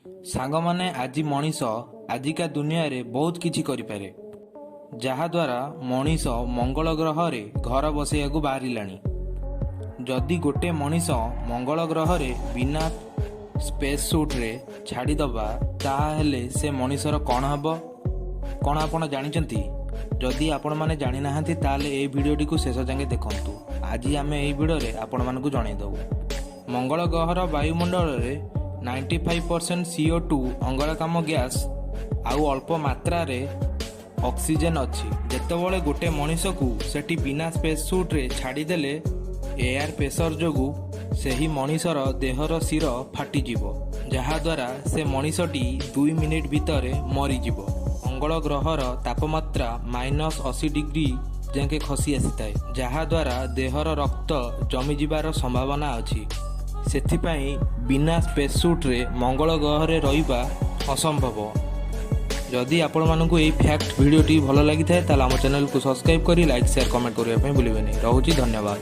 ସାଙ୍ଗମାନେ, ଆଜି ମଣିଷ ଆଜିକା ଦୁନିଆରେ ବହୁତ କିଛି କରିପାରେ, ଯାହାଦ୍ୱାରା ମଣିଷ ମଙ୍ଗଳ ଗ୍ରହରେ ଘର ବସେଇବାକୁ ବାହାରିଲାଣି। ଯଦି ଗୋଟେ ମଣିଷ ମଙ୍ଗଳ ଗ୍ରହରେ ବିନା ସ୍ପେସ୍ ସୁଟ୍ରେ ଛାଡ଼ିଦେବା, ତାହେଲେ ସେ ମଣିଷର କ'ଣ ହେବ, କ'ଣ ଆପଣ ଜାଣିଛନ୍ତି? ଯଦି ଆପଣମାନେ ଜାଣିନାହାନ୍ତି, ତାହେଲେ ଏହି ଭିଡ଼ିଓଟିକୁ ଶେଷ ଯାଏଁ ଦେଖନ୍ତୁ। ଆଜି ଆମେ ଏହି ଭିଡ଼ିଓରେ ଆପଣମାନଙ୍କୁ ଜଣାଇଦେବୁ। ମଙ୍ଗଳ ଗ୍ରହର ବାୟୁମଣ୍ଡଳରେ 95% CO2, ଅଙ୍ଗାରକାମ୍ଳ ଗ୍ୟାସ୍ ଆଉ ଅଳ୍ପ ମାତ୍ରାରେ ଅକ୍ସିଜେନ୍ ଅଛି। ଯେତେବେଳେ ଗୋଟେ ମଣିଷକୁ ସେଠି ବିନା ସ୍ପେସ୍ ସୁଟ୍ରେ ଛାଡ଼ିଦେଲେ, ଏୟାର ପ୍ରେସର ଯୋଗୁଁ ସେହି ମଣିଷର ଦେହର ଶିର ଫାଟିଯିବ, ଯାହାଦ୍ୱାରା ସେ ମଣିଷଟି 2 ମିନିଟ୍ ଭିତରେ ମରିଯିବ। ମଙ୍ଗଳ ଗ୍ରହର ତାପମାତ୍ରା -80 ଡିଗ୍ରୀ ଯାକେ ଖସି ଆସିଥାଏ, ଯାହାଦ୍ୱାରା ଦେହର ରକ୍ତ ଜମିଯିବାର ସମ୍ଭାବନା ଅଛି। ସେଥିପାଇଁ ବିନା ସ୍ପେସ୍ ସୁଟ୍ରେ ମଙ୍ଗଳ ଗ୍ରହରେ ରହିବା ଅସମ୍ଭବ। ଯଦି ଆପଣମାନଙ୍କୁ ଏହି ଫ୍ୟାକ୍ଟ ଭିଡ଼ିଓଟି ଭଲ ଲାଗିଥାଏ, ତାହେଲେ ଆମ ଚ୍ୟାନେଲକୁ ସବସ୍କ୍ରାଇବ୍ କରି ଲାଇକ୍, ସେୟାର, କମେଣ୍ଟ କରିବା ପାଇଁ ଭୁଲିବେନି। ରହୁଛି, ଧନ୍ୟବାଦ।